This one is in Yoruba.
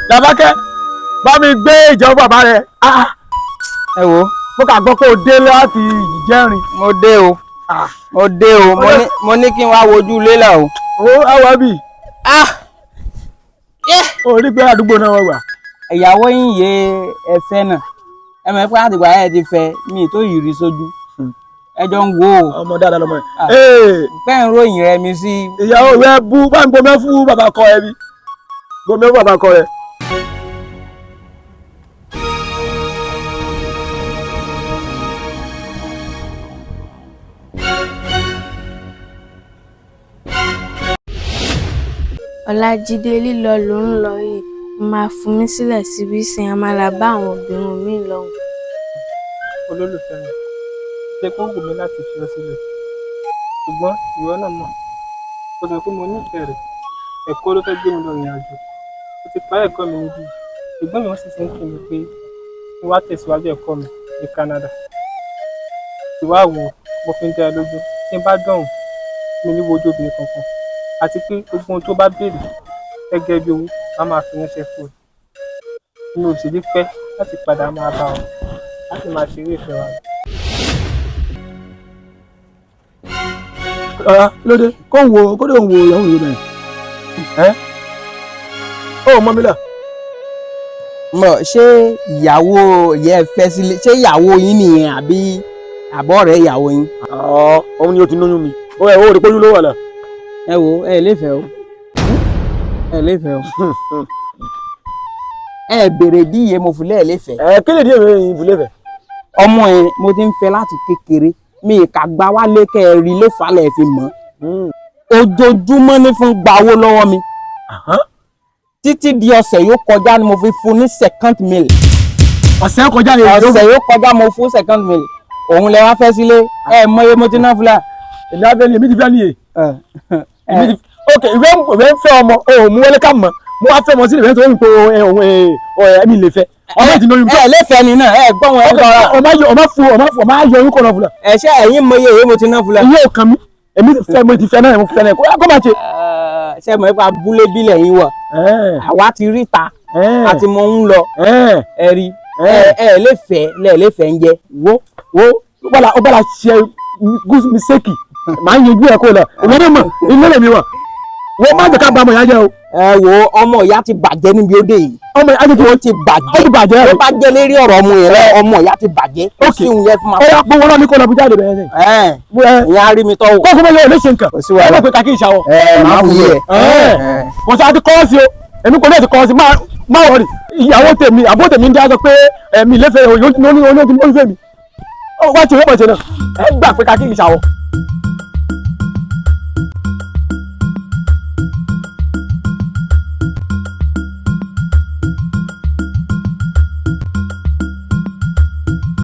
Làbákẹ́ bá mi gbé ìjọba bàbá rẹ. Ẹ wo. Mo kà gbọ́ pé o dé láti ìjẹrin. Mo dé o, mo dé o, mo ní kí n wá wojú ilé là o. Ó àwọn bí. O rí pé àdúgbò náà wọ́n wà. Ìyàwó yín yé ẹfẹ náà, ẹ mọ̀ pé àtìgbà ẹ ti fẹ́ mi tó yìí rí sójú, ẹ jọ ń wo o. Ọmọ dáadáa lọmọ yẹn. Pẹ́ ń ròyìn rẹ mi sí. Ìyàwó rẹ bú bá ń gbọmọ fún bàbá kọ ẹ bí gbọmọ fún bàbá kọ ẹ. Ọlájídé lílọ ló ń lọ yìí, ó máa fi mí sílẹ̀ síbí nísìnyí, á máa bá àwọn obìnrin míì lọ́hùn-ún. Olólùfẹ́ mi, jẹ́ kó wù mí láti fi ọ sílẹ̀, ṣùgbọ́n ìwọ náà mọ̀, ó sọ pé mo nífẹ̀ẹ́ rẹ̀, ẹ̀kọ́ ló fẹ́ gbé mi lọ ìrìn àjò. Mo ti parí ẹ̀kọ́ mi níbí, ṣùgbọ́n mi wọ́n sì ti ń kí mi pé kí n wá tẹ̀síwájú ẹ̀kọ́ mi ní Canada. Ìwà wo mo fi ń dá ẹ lójú, tí n bá dọ̀hùn mi ní wojú obìnrin kankan, àti pé gbogbo ohun tó bá béèrè gẹ́gẹ́ bí owó máa máa fi ránṣẹ́ fún ẹ. Mi ò sì ní pẹ́ láti padà máa bá ọ láti máa ṣeré ìfẹ́ wa. Ọ̀rá lóde kó ń wo kó lè ń wo ìyàwó yìí bẹ́ẹ̀. Ẹ́ ó mọ mi là. Mọ̀ ṣé ìyàwó yẹ fẹ́ sílé, ṣé ìyàwó yín nìyẹn àbí àbọ̀ rẹ̀ ìyàwó yín? Ọ̀ òun ni o ti lóyún mi. Ó ẹ̀ ó rí pójú ló wà là. Ẹ wo, ẹ lè fẹ́ o, ẹ lè fẹ́ o. Ẹ bèrè bí iye mo fi lẹ́ẹ̀ lè fẹ́. Ẹ kí lè dí èmi ìbúlé fẹ́. Ọmọ yẹn mo ti ń fẹ́ láti kékeré, mi ìka gba wálé kẹ́ ẹ rí ló falẹ̀ fi mọ́. Ojoojúmọ́ ní fún gba owó lọ́wọ́ mi. Títí di ọ̀sẹ̀ yóò kọjá ni mo fi fún ní second meal. Ọ̀sẹ̀ kọjá ni èyí ló Ọ̀sẹ̀ yóò kọjá mo fún second meal. Òun lẹ wá fẹ́ sílé, ẹ mọ iye mo ti ná fúlà. Èmi á fẹ́ ni, èmi ti fẹ́ ni èyí. Ok, ìwé ń fẹ́ ọmọ, o ò mú wọlé ká mọ̀, mo wá fẹ́ ọmọ sí ìwé tó ń po òun ẹ̀mí lè fẹ́. Ọmọ ti lóyún. Ẹ lè fẹ́ ni náà, ẹ gbọ́ wọn ẹ gbọ́ra. Ọmọ yọ ọmọ fún ọmọ fún ọmọ ayọ orúkọ náà fúnra. Ẹ ṣé ẹ̀yin mọ iye èyí mo ti ná fúlà. Iye ò kàn mí, èmi ti fẹ́, mo ti fẹ́ náà, mo fẹ́ náà, kó má ṣe. Ṣé mo nípa abúlé bílẹ̀ yín wà? Àwa ti rí ta, a ti mọ ń lọ. Ẹ rí ẹ lè fẹ́ lẹ lè fẹ́ ń jẹ. Wo wo ó bala ṣe gúúsù mi séèkì, màá yanjú ẹ kó lọ, ìwọ náà mọ̀, ilé lèmi wà. Wọ́n má jẹ́ ká ba ọmọ ìyá jẹ́ o. Ẹ wo, ọmọ ìyá ti bàjẹ́ níbi ó dé yìí. Ọmọ ìyá ti bàjẹ́. Ó ti bàjẹ́. Ó bá jẹ́ lérí ọ̀rọ̀ ọmọ yẹn lọ, ọmọ ìyá ti bàjẹ́. Ó sì ń yẹ fún ma. Ó yà gbowó náà ní kó lọ bí jáde bẹ̀rẹ̀ sẹ́yìn. Ìyẹn á rí mi tọ́ o. Kókó mọ́ yóò lè ṣe nǹkan. Ẹ bá pé kakí ìṣàwọ̀. Ẹ máa fún yẹ. Kò sọ àti kọ́ sí o, èmi kò ní àti kọ́ sí, má wọ̀rì. Ìyàwó tèmi, àbó tèmi ń dá sọ pé ẹ̀mí lẹ́fẹ̀ẹ́ mi. Ó wá ti owó pọ̀ṣẹ̀ náà, ẹ gbà pé kakí ìṣàwọ̀.